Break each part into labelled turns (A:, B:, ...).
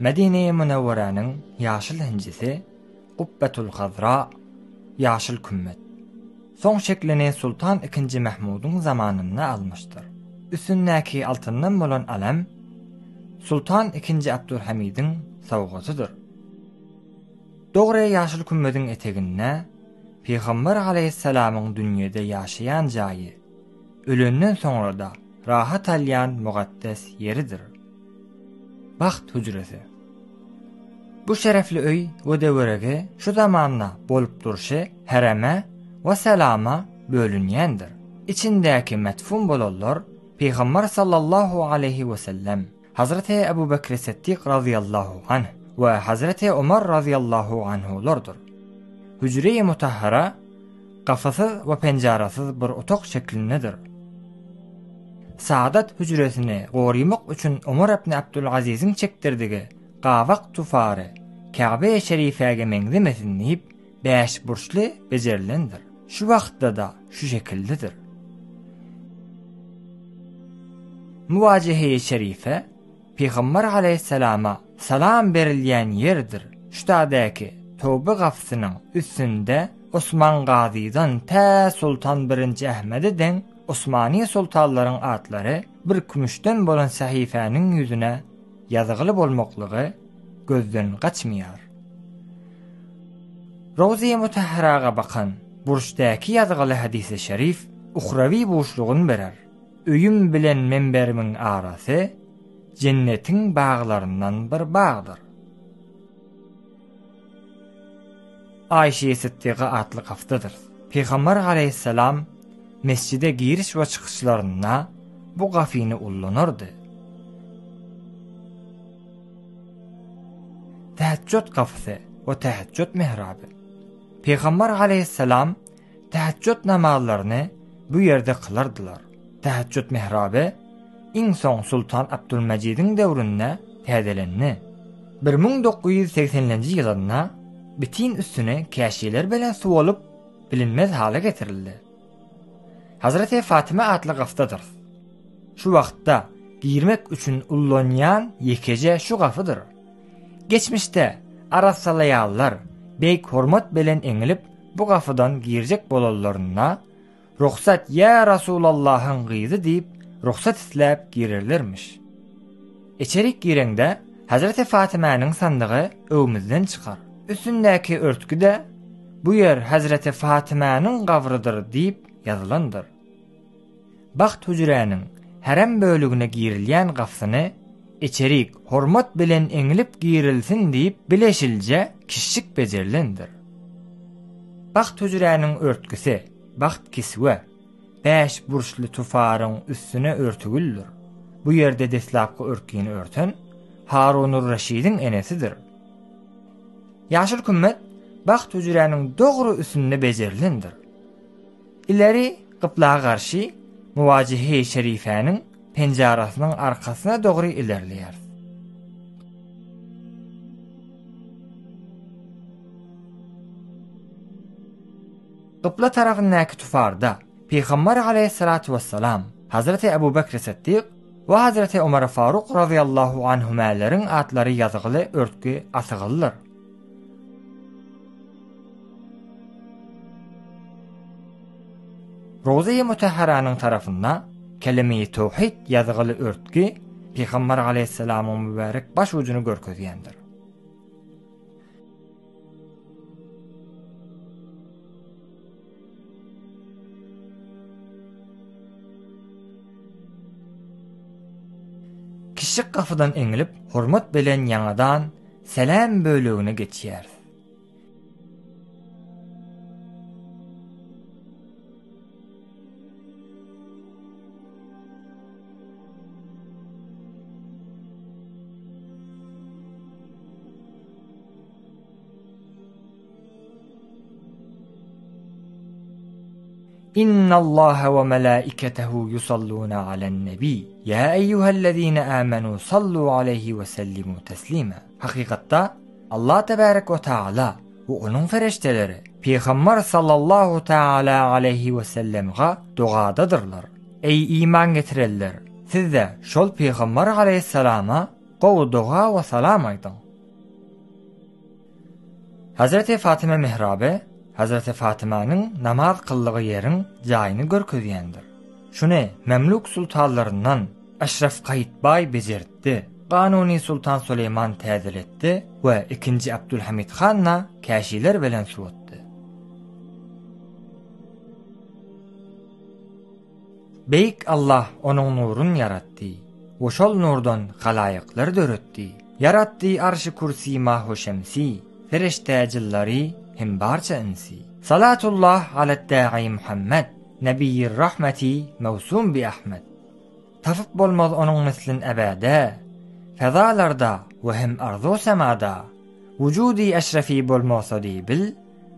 A: Medine-i Münewweräniň ýaşyl hinjisi Gupbetul Hazra, Ýaşyl kümmet. Soň şeklini Sultan Ikinji Mahmudyň zamanynda almyşdyr. Üstündäki altyndan bolan alem Sultan Ikinji Abdulhamidiň sowgatydyr. Dogry ýaşyl kümmediň eteginde Pygamber alaýhyssalamyň dünýede ýaşaýan jaýy, ölenden soňra-da rahat alýan mukaddes ýeridir. Bagt hüjresi. Bu şerefli öý we töweregi şu zamanda bolup durşy hereme we selama bölünýändir. Içindäki metfun bolanlar Pygamber sallallahu aleýhi we sellem, Hazreti Ebu Bekri Siddik razyýallahu anh we Hazreti Omar razyýallahu anhulardyr. Hüjre-i mutahhara gapysyz we penjarasyz bir otag şeklindedir. Saadat hüjresini gorymak üçin Omar ibn Abdulaziziň çekdirdigi gabak tufary Käbe-i Şerifäge meňzemesin diýip bäşburçly bejerilendir. Şu wagtda-da şu şekildedir. Muwajehe-i Şerife Pygamber aleýhissalama salam berilýän ýerdir. Şutadäki Toba gapysynyň üstünde Osman Gazydan tä Sultan Birinji Ahmede deň Osmany soltanlaryň atlary bir kümüşden bolan sahyfäniň ýüzüne ýazgyly bolmaklygy gözden gaçmaýar. Rawzy Mutahharaga bakan burçdaky ýazgyly hadysy şerif uhrawi buşlugyny berer. Öýüm bilen menberimiň arasy jennetiň baglaryndan bir bagdyr. Aýşe Sytdyga atly gapdadyr. Pygamber aleýhissalam mesjide giriş we çykyşlarynda bu gapyny ullanardy. Täheçjut gapysy we täheçjut mihraby. Pygamber aleýhissalam Täheçjut namazlaryny bu ýerde kylardylar. Täheçjut mihraby iň soň Sultan Abdulmejidiň döwründe täzelendi. 1980-nji ýylynda bitin üstüni käşiler bilen suwalyp bilinmez hala getirildi. Hazreti Fatyma atly gapdadyr. Şu wagtda girmek üçin ullanýan ýekeje şu gapydyr. Geçmişde arassalaýanlar beýik hormat bilen eňilip bu gapydan girjek bolanlarynda, Rugsat ýa Rasulallahyň gyzy diýip, rugsat isläp girerlermiş. Içerik gireňde, Hezreti Fatymäniň sandygy öwmüzden çykar. Üstündäki örtgi-de, Bu ýer Hezreti Fatymäniň gabrydyr diýip ýazylandyr. Bagt hüjräniň härem bölügine girilýän gapysyny içerik hormat bilen eňlip girilsin diýip bileşilje kişjik bejerilendir. Bagt hüjräniň örtgüsi, bagt kiswe, bäş burçly tufaryň üstüne örtügildir. Bu ýerde deslapky örtgini örten Harunur-Reşidiň enesidir. Ýaşyl kümmet bagt hüjräniň dogry üstünde bejerilendir. Ileri kybla garşy Muwajehe-i Şerifäniň penjarasynyň arkasyna dogry ilerleýäris. Kybla tarapyndaky tufarda Pygamber aleýhissalatu wessalam, Hazreti Ebu Bekri Siddik we Hazreti Omar Faruk razyýallahu anhumäleriň atlary ýazgyly örtgi asygylydyr. Rozy-i Mutahharanyň tarapynda kelime-i towhid ýazgyly örtgi Pygamber aleýhissalamyň mübärek baş ujuny görkezýändir. Kiçijik gapydan eňilip, hormat bilen ýaňadan Salam bölegine geçýäris. Innallaha we melaiketehu yusalluna alen nebi. Ya eyyühellezine amenu sallu aleyhi we sellimu teslima. Hakykatda Allah tebarek we taala we onuň fereşteleri Pygamber sallallahu taala aleyhi we sellemga dogadadyrlar. Eý iman getirenler, siz-de şol Pygamber aleyhissalama. Gowy doga we salam aýdyň. Hazreti Fatyma mihraby Hazreti Fatymanyň namaz kyldygy ýeriň jaýyny görkezýändir. Şuny Memluk sultanlaryndan Eşref Gaýytbaý bejertdi, Kanuny Sultan Suleýman täzeletdi we ikinji Abdülhamit han-da käşiler bilen suwatdy. Beýik Allah onuň nurun ýaratdy we şol nurdan halaýyklary döretdi. Ýaratdy arşy kürsi mahu şemsi, fereşte jyllary hem barça ynsi. Salatullah alet da'i Muhammed, Nebiýir rahmeti mewsum bi Ahmed. Tapyp bolmaz onuň mislin ebede, Fezalarda we hem arzu semada. Wujudy eşrefi bolmasa diý bil,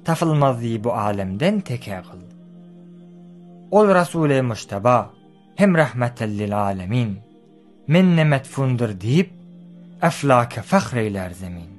A: Tapylmaz diý bu alemden teke gyl. Ol Rasuly Mujtaba, hem rahmetel lil alemin, Mende medfundyr diýip, eflake fahr eýlär zemin.